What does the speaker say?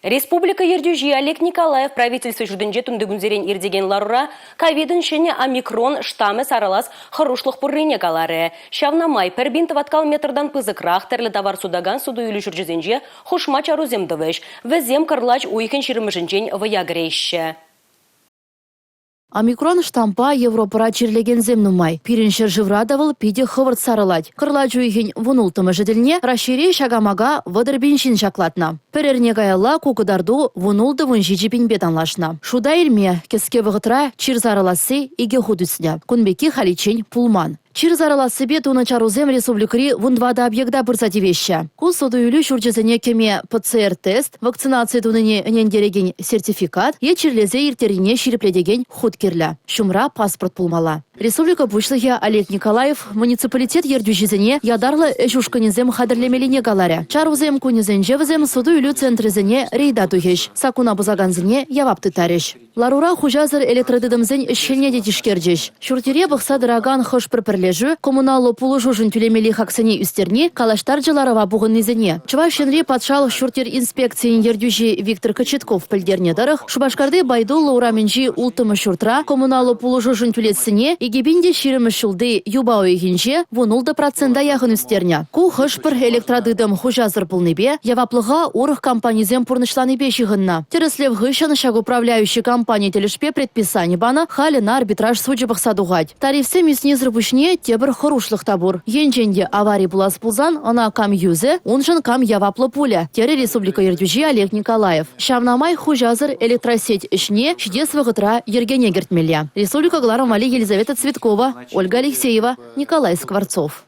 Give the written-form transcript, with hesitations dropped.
Республика ертӳҫи Олег Николаев правительство ҫуртӗнче тунтикунсерен иртекен ларура ковидӑн ҫӗнӗ омикрон штамӗ сарӑлас хӑрушлӑх пуррине каларӗ. Ҫавна май пӗр пин тӑваткал метртан пысӑкрах тӗрлӗ тавар сутакан суту-илӳ ҫурчӗсенче хушма чарусем тӑвӗҫ. Вӗсем кӑрлач уйӑхӗн ҫирӗммӗшӗнчен вӑя кӗреҫҫӗ. Омикрон штампа Европӑра чирлекенсем нумай. Пирӗн ҫӗршывра та вӑл питӗ хӑвӑрт сарӑлать. Кӑрлач уйӑхӗн вунулттӑмӗшӗ тӗлне Раҫҫейре ҫак амака 30 пин ҫын ҫаклатнӑ. Пӗр эрне каялла ку кӑтарту вунултӑ-вунҫичӗ пинпе танлашнӑ. Шута илме, кӗске вӑхӑтра чир сарӑласси икӗ хут ӳснӗ. Кун пекки халиччен пулман. Чир сарӑлассипе тунӑ чарусем республикӑри вунтӑватӑ объекта пырса тивеҫҫӗ. Ку суту-илӳ ҫурчӗсене кӗме ПЦР-тест, вакцинаци тунине ӗнентерекен сертификат е чирлесе ирттернине ҫирӗплетекен хут кирлӗ. Ҫумра паспорт пулмалла. Республика Пуҫлӑхӗ Олег Николаев муниципалитет ертӳҫисене ятарлӑ ӗҫ ушкӑнӗсем хатӗрлемеллине каларӗ. Чарусем кунӗсенче вӗсем суту-илӳ центрӗсене рейда тухӗҫ, саккуна пӑсакансене явап тыттарӗҫ. Ларура хуҫасӑр электротытӑмсен ӗҫ-хӗлне те тишкерчӗҫ. Ҫурт-йӗре пӑхса тӑракан хӑш-пӗр пӗрлешӳ коммуналлӑ пулӑшушӑн тӳлемелли хаксене ӳстерни калаҫтарчӗ ларӑва пухӑннисене. Чӑваш Енри патшалӑх ҫурт-йӗр инспекцийӗн ертӳҫи Виктор Кочетков пӗлтернӗ тӑрӑх, Шупашкарти Байдуллӑ урамӗнчи улттӑмӗш ҫуртра коммуналлӑ пулӑшушӑн тӳлессине 2020 ҫулти юпа уйӑхӗнче вунултӑ процента яхӑн ӳстернӗ. Ку хӑш-пӗр электротытӑм хуҫасӑр пулнипе, яваплӑха урӑх компанисем пурнӑҫланипе ҫыхӑннӑ. Тӗрӗслев хыҫҫӑн ҫак управляющи компани тӗлӗшпе предписани панӑ, халь ӑна арбитраж сучӗ пӑхса тухать. Тарифсем ӳснисӗр пуҫне тепӗр хӑрушлӑх та пур. Енчен те авари пулас пулсан ӑна кам юсӗ, уншӑн кам яваплӑ пулӗ, терӗ республика ертӳҫи Олег Николаев. Ҫавна май хуҫасӑр электросеть ӗҫне ҫитес вӑхӑтра йӗркене кӗртмелле. Республика кӑларӑм валли Елизавета Цветкова, Ольга Алексеева, Николай Скворцов.